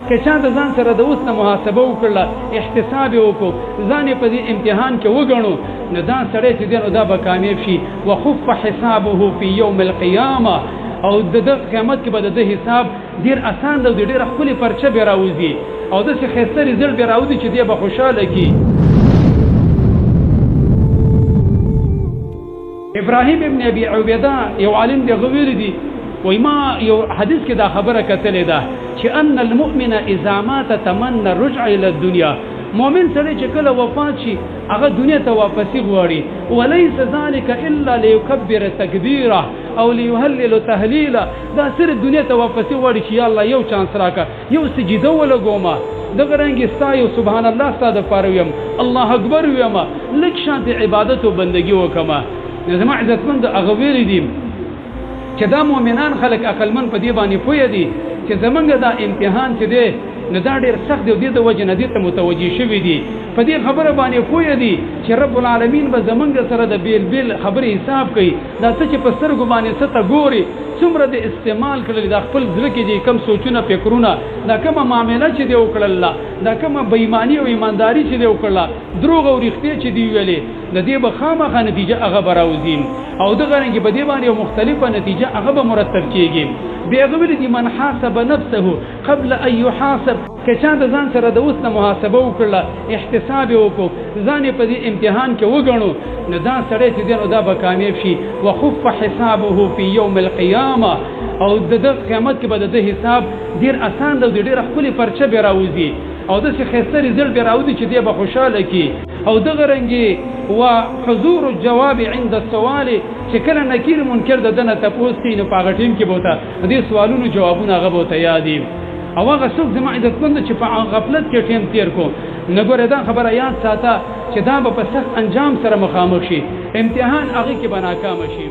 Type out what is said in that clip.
که چا د ځان سره د اوس نه محاسبه وکړله، احتساب یې وکړو، ځان یې په دې امتحان کې وګڼو، نو دا سړی چې دی نو دا به کامیاب شي. وخف حسابه فی یوم القیامه، او د ده قیامت کې به د ده حساب ډېر اسان دی او د ډېره ښکلې پرچه به راوځي او داسې ښایسته رزلټ به راوځي چې دی به خوشحاله کړي. ابراهیم ابن ابي عبیده یو عالم دی، هغه ویلي دي، وایي ما یو حدیث کې دا خبره کتلې ده چې ان المؤمن اذا مات تمنى الرجع الى الدنيا، مؤمن سړی چې کله وفات شي هغه دنیا ته واپسی غواړي، وليس ذلك الا ليكبر تکبیره او ليهلل تهلیلا، دا صرف دنیا ته واپسی غواړي چې یا الله یو چانس راکړه، یو سجده ولګومه، دغه رنګ ستا یو سبحان الله ستا دپاره ویم، الله اکبر ویم، لږ شانتې عبادت او بندګي وکړم. زما عزتمند هغه ویلي دي چې دا مؤمنان خلک عقلمن په دې باندې پوه دي چې زمونږ دا امتحان چې دی نو دا ډېر سخت دی او دې د وجې نه دې ته متوجه شوي دي، په دې خبره باندې پوه دي چې رب العالمین به زمونږ سره د بېل بېل خبرې حساب کوي. دا ته چې په سترګو باندې څه ته ګورې، څومره دې استعمال کړل، دا خپل زړه کې دې کم سوچونه فکرونه، دا کومه معامله چې دې وکړله، دا کومه بېایماني او ایمانداري چې دې وکړله، دروغ او رښتیا چې دې ویلې، د دې به خامخا نتیجه هغه به راوځي او دغه رنګ په دې باندې یو مختلفه نتیجه هغه به مرتب کېږي. بیا هغه ویلي دي من حاسب نفسه قبل ان يحاسب، که چا د ځان سره د اوس نه محاسبه وکړله، احتساب یې وکړو، ځان یې په دې امتحان کې وګڼو، نو دا سړی چې دی نو دا به کامیاب شي. وخف حسابه فی یوم القیامه، او د ده قیامت کې به د ده حساب ډېر اسان دی او د ډېره ښکلې پرچه به راوځي او داسې ښایسته رزلټ به راوځي چې دی به خوشحاله کړي. او دغه رنګې وحضور الجواب عند السوال، چې کله نکیر منکر د ده نه تپوس کوي نو په هغه ټیم کې به ورته د دې سوالونو جوابونه هغه به ورته یاد وي. او هغه څوک زما عزتمند چې په غفلت کې ټیم تیر کو، نو ګوره دا خبره یاد ساته چې دا به په سخت انجام سره مخامخ شي، امتحان هغې کې به ناکامه شي.